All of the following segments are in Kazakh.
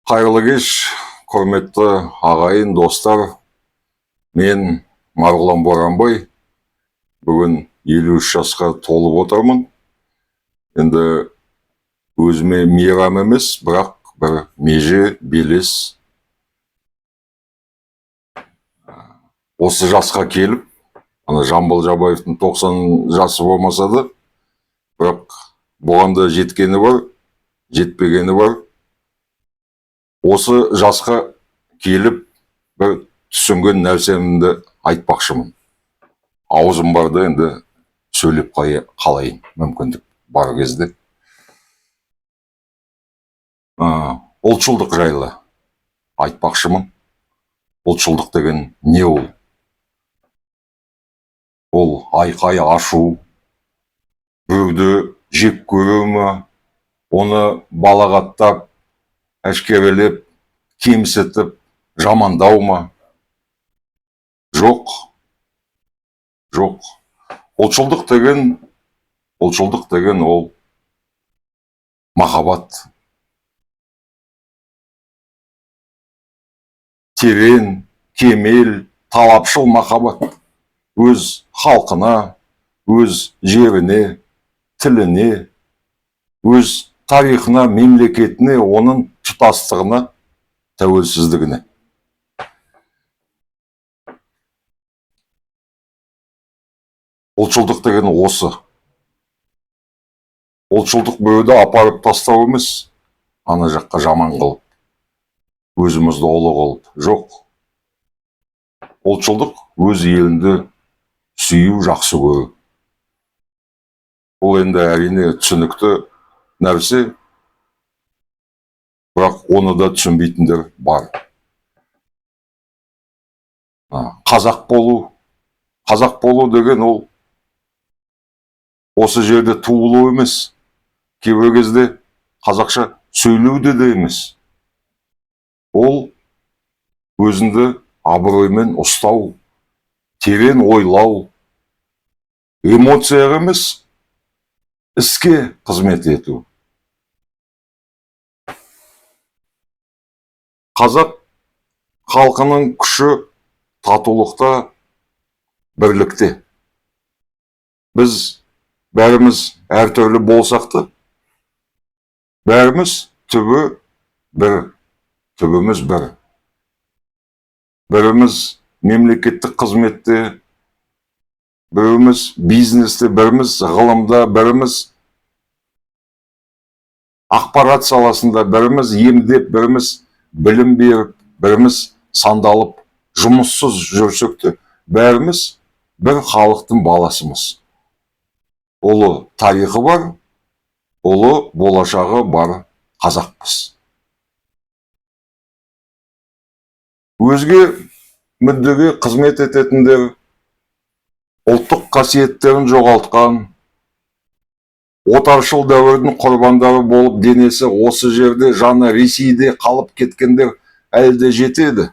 Қайырлы кеш, құрметті ағайын, достар. Мен Марғұлан Боранбай. Бүгін 53 жасқа толып отырмын. Енді өзіме мейрам емес, бірақ бір меже, белес. Осы жасқа келіп, ана Жамбыл Жабаевтың 90 жасы болмаса да, бірақ бұған да жеткені бар, жетпегені бар. Осы жасқа келіп бір түсінген нәрсемді айтпақшымын. Аузым барда енді сөйлеп қалайын, мүмкіндік бар кезде. Ұлтшылдық жайлы айтпақшымын. Ұлтшылдық деген не ол? Ол айқай ашу, біреуді жек көру ме, оны балағаттап, әшкерелеп, кемсітіп, жамандау ма? Жоқ. Жоқ. Ұлтшылдық деген ол махаббат. Терең, кемел, талапшыл махаббат. Өз халқына, өз жеріне, тіліне, өз тарихына, мемлекетіне, оның тұтастығына, тәуелсіздігіне. Ұлтшылдық деген осы. Ұлтшылдық біреуді апарып тастау емес, ана жаққа жаман қылып, өзімізді ұлы қылып. Жоқ. Ұлтшылдық өз еліңді сүю, жақсы көру. Бұл енді әрине түсінікті нәрсе, бірақ оны да түсінбейтіндер бар. Қазақ болу, қазақ болу деген ол осы жерде туылу емес, кейбір кезде қазақша сөйлеу де емес. Ол өзіңді абыроймен ұстау, терең ойлау, эмоцияға емес, іске қызмет ету. Қазақ халқының күші татулықта, бірлікте. Біз бәріміз әртүрлі болсақ та, бәріміз түбі бір, түбіміз бір. Біріміз мемлекеттік қызметте, біреуміз бизнесте, біріміз ғылымда, біріміз ақпарат саласында, біріміз емдеп, біріміз білім беріп, біріміз сандалып, жұмыссыз жүрсек те, бәріміз бір халықтың баласымыз. Ұлы тарихы бар, ұлы болашағы бар қазақпыз. Өзге мүддеге қызмет ететіндер, ұлттық қасиеттерін жоғалтқан, отаршыл дәуірдің құрбандары болып денесі осы жерде, жаны Ресейде қалып кеткендер әлі де жетеді.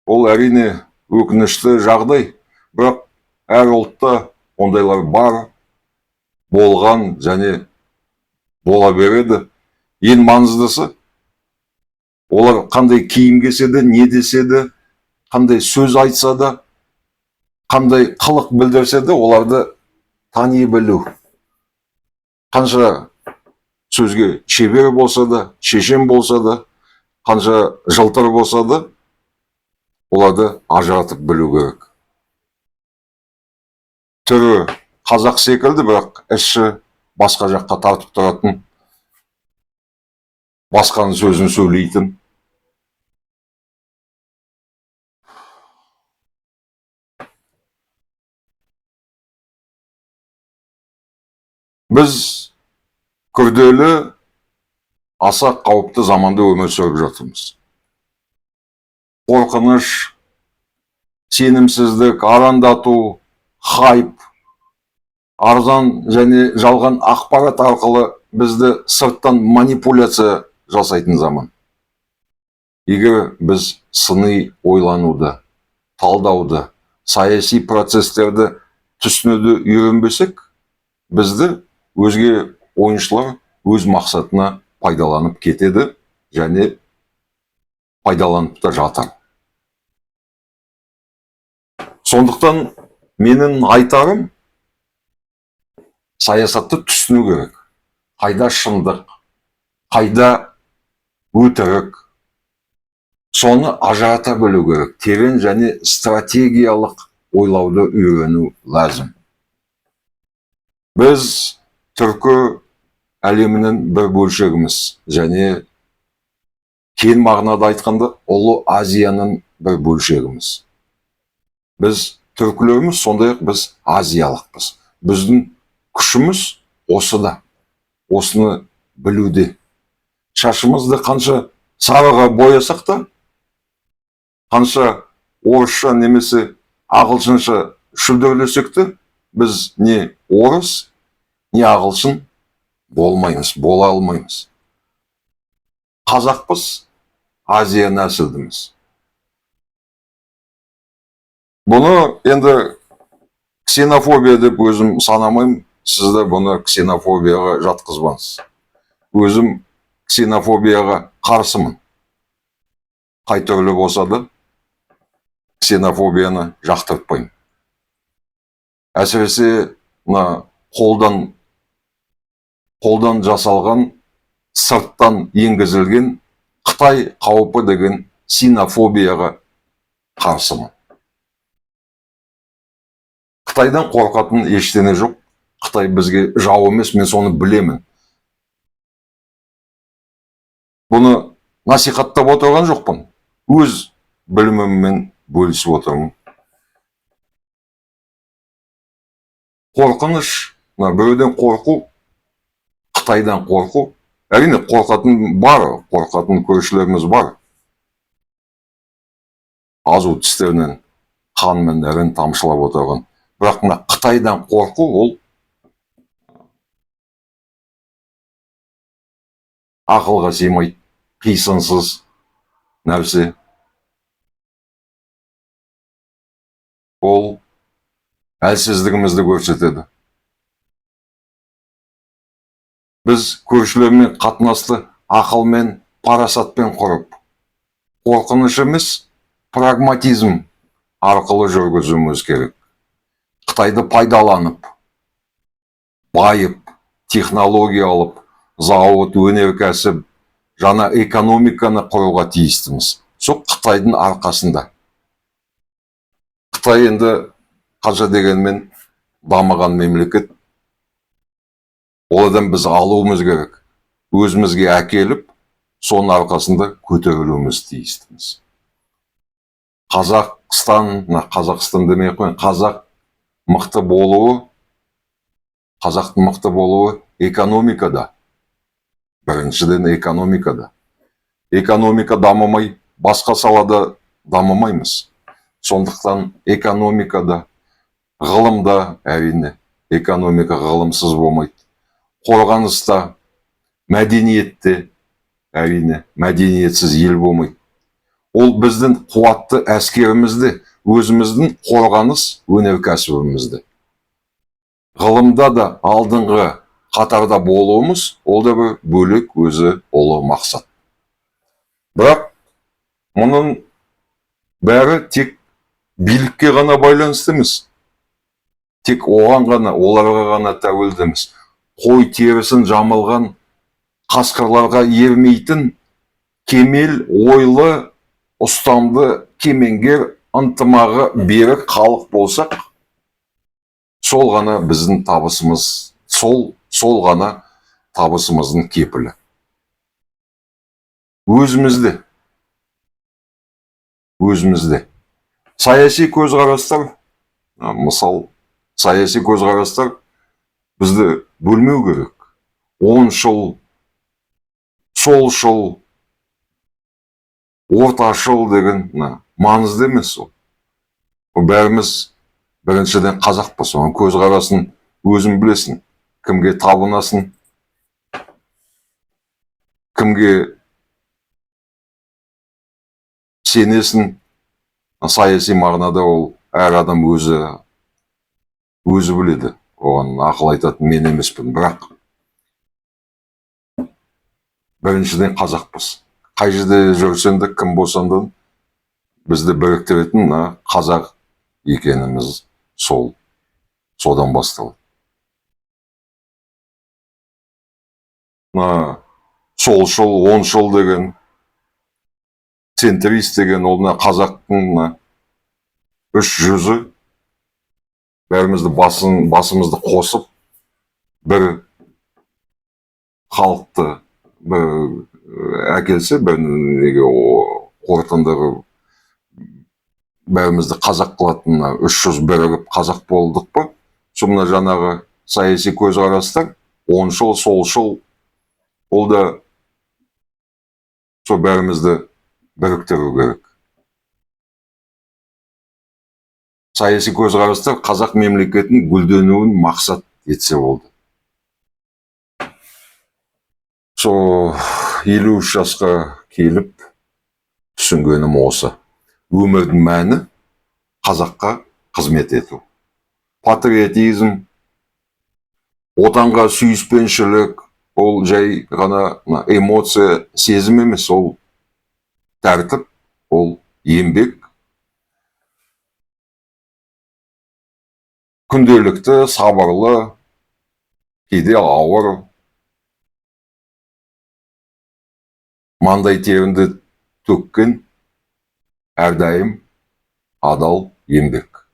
Ол әрине өкінішті жағдай, бірақ әр ұлтта ондайлар бар, болған және бола береді. Ең маңыздысы, олар қандай киім кисе де, не десе де, қандай сөз айтса да, қандай қылық білдірсе де, оларды тани білу. Қанша сөзге шебер болса да, шешен болса да, қанша жылтыр болса да, оларды ажыратып білу керек. Түрі қазақ секілді, бірақ іші басқа жаққа тартып тұратын, басқаның сөзін сөйлейтін. Біз күрделі, аса қауіпті заманда өмір сүріп жатырмыз. Қорқыныш, сенімсіздік, арандату, хайп, арзан және жалған ақпарат арқылы бізді сырттан манипуляция жасайтын заман. Егер біз сыни ойлануды, талдауды, саяси процестерді түсінуді үйренбесек, бізді өзге ойыншылар өз мақсатына пайдаланып кетеді. Және пайдаланып та жатыр. Сондықтан менің айтарым: саясатты түсіну керек. Қайда шындық, қайда өтірік, соны ажырата білу керек. Терең және стратегиялық ойлауды үйрену ләзім. Біз түркі әлемінің бір бөлшегіміз және кең мағынада айтқанда, Ұлы Азияның бір бөлшегіміз. Біз түркілерміз, сондай ақ біз азиялықпыз. Біздің күшіміз осыда, осыны білуде. Шашымызды қанша сарыға боясақ та, қанша орысша немесе ағылшынша шүлдірлесек те, біз не орыс, не ағылшын болмаймыз, бола алмаймыз. Қазақпыз, Азия нәсілдіміз. Бұны енді ксенофобия деп өзім санамаймын. Сіз де бұны ксенофобияға жатқызбаңыз. Өзім ксенофобияға қарсымын. Қай түрлі болса да, ксенофобияны жақтыртпаймын. Әсіресе мына қолдан жасалған, сырттан енгізілген қытай қаупі деген синофобияға қарсымын. Қытайдан қорқатын ештеңе жоқ. Қытай бізге жау емес, мен соны білемін. Бұны насихаттап отырған жоқпын, өз біліміммен бөлісіп отырмын. Қорқыныш, мына біреуден қорқу, Қытайдан қорқу, әрине, қорқатын бар, қорқатын көршілеріміз бар, азу тістерінен қан мен ірін тамшылап отырған. Бірақ мына Қытайдан қорқу, ол ақылға сыймайды, қисынсыз нәрсе. Ол әлсіздігімізді көрсетеді. Біз көршілермен қатынасты ақылмен, парасатпен құрып, қорқыныш емес, прагматизм арқылы жүргізуіміз керек. Қытайды пайдаланып, байып, технология алып, зауыт, өнеркәсіп, жаңа экономиканы құруға тиістіміз. Сол Қытайдың арқасында. Қытай енді қанша дегенмен дамыған мемлекет. Олардан біз алуымыз керек, өзімізге әкеліп, соның арқасында көтерілуіміз тиістіміз. Қазақстан, мына Қазақстан демей ақ қояйын, қазақ мықты болуы, қазақтың мықты болуы экономикада. Біріншіден, экономикада. Экономика дамымай, басқа салада дамымаймыз. Сондықтан экономикада, ғылымда, әрине, экономика ғылымсыз болмайды. Қорғаныста, мәдениетте, әрине, мәдениетсіз ел болмайды. Ол біздің қуатты әскерімізде, өзіміздің қорғаныс өнеркәсібімізде. Ғылымда да алдыңғы қатарда болуымыз, ол да бір бөлек өзі ұлы мақсат. Бірақ мұның бәрі тек билікке ғана байланысты емес. Тек оған ғана, оларға ғана тәуелді емес. Қой терісін жамылған қасқырларға ермейтін кемел ойлы, ұстамды, кемеңгер, ынтымағы берік халық болсақ, сол ғана біздің табысымыз, сол ғана табысымыздың кепілі. Өзімізде. Өзімізде. Саяси көзқарастар, мысал, саяси көзқарастар бізді бөлмеу керек. Оңшыл, солшыл, орташыл деген мына маңызды емес ол. Ол бәріміз біріншіден қазақпыз, оның көзқарасын өзің білесің. Кімге табынасың, кімге сенесің. Саяси мағынада ол әр адам өзі біледі. Оған ақыл айтатын мен емеспін, бірақ біріншіден қазақпыз. Қай жерде жүрсең де, кім болсаң да, бізді біріктіретін мына қазақ екеніміз, сол содан басталады. Мына солшыл, оңшыл деген, центрист деген, ол мына қазақтың мына үш жүзі. Бәрімізді басымызды қосып, бір халықты бір әкелсе, бір неге, қорытындыға, бәрімізді қазақ қылатын мына үш жүз бірігіп қазақ болдық па, сол мына жаңағы саяси көзқарастар, оңшыл, солшыл, ол да сол бәрімізді біріктіру керек. Саяси көзқарастар қазақ мемлекетінің гүлденуін мақсат етсе болды. Сол 53 жасқа келіп түсінгенім осы: өмірдің мәні қазаққа қызмет ету. Патриотизм, отанға сүйіспеншілік ол жай ғана мына эмоция, сезім емес, ол тәртіп, ол еңбек, күнделікті сабырлы, кейде ауыр, маңдай теріңді төккен әрдайым адал еңбек.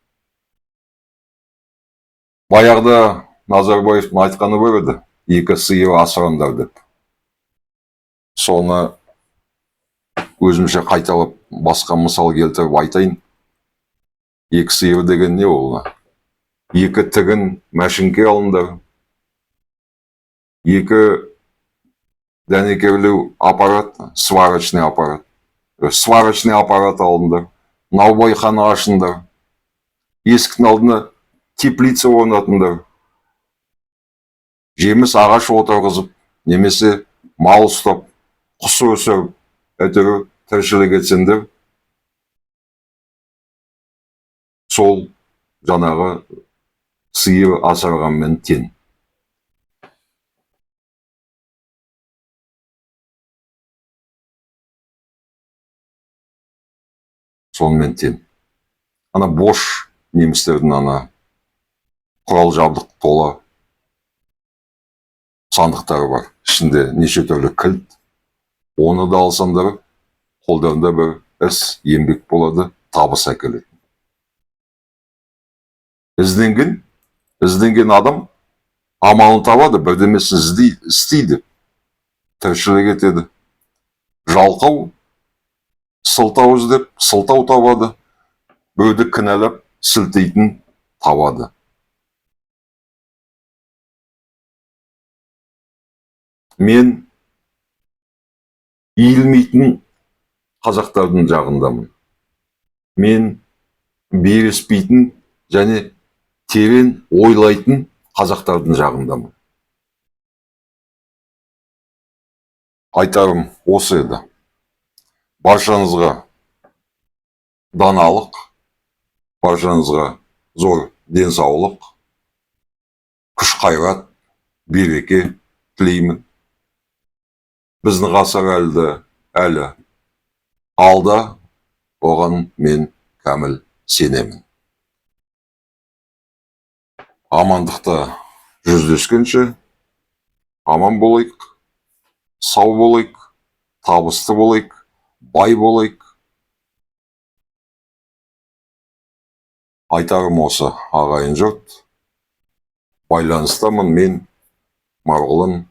Баяғыда Назарбаевтың айтқаны бар еді: «Екі сиыр асыраңдар», – деп. Соны өзімше қайталап, басқа мысал келтіріп айтайын. Екі сиыр деген не ол? Екі тігін мәшіңке алыңдар, екі дәнекерлеу аппарат, сварочный аппарат алыңдар, наубайхана ашыңдар, есіктің алдына теплица орнатыңдар, жеміс ағаш отырғызып немесе мал ұстап, құс өсіріп, әйтеуір тіршілік етсеңдер, сол жаңағы сиыр асырағанмен тең. Сонымен тең. Ана Бош немістердің ана құрал жабдық тола сандықтары бар, ішінде неше түрлі кілт. Оны да алсаңдар, қолдарында бір іс, еңбек болады, табыс әкеледі. Ізденген адам амалын табады, бірдемесін істейді, тіршілік етеді. Жалқау сылтау іздеп, сылтау табады, біреуді кінәлап, сілтейтін табады. Мен иілмейтін қазақтардың жағындамын. Мен беріспейтін және терең ойлайтын қазақтардың жағындамын. Айтарым осы еді. Баршаңызға даналық, баршаңызға зор денсаулық, күш қайрат, береке тілеймін. Біздің ғасыр әлі алда, оған мен кәміл сенемін. Амандықта жүздескенше, аман болайық, сау болайық, табысты болайық, бай болайық. Айтарым осы, ағайын жұрт. Байланыстамын мен, Марғұлан.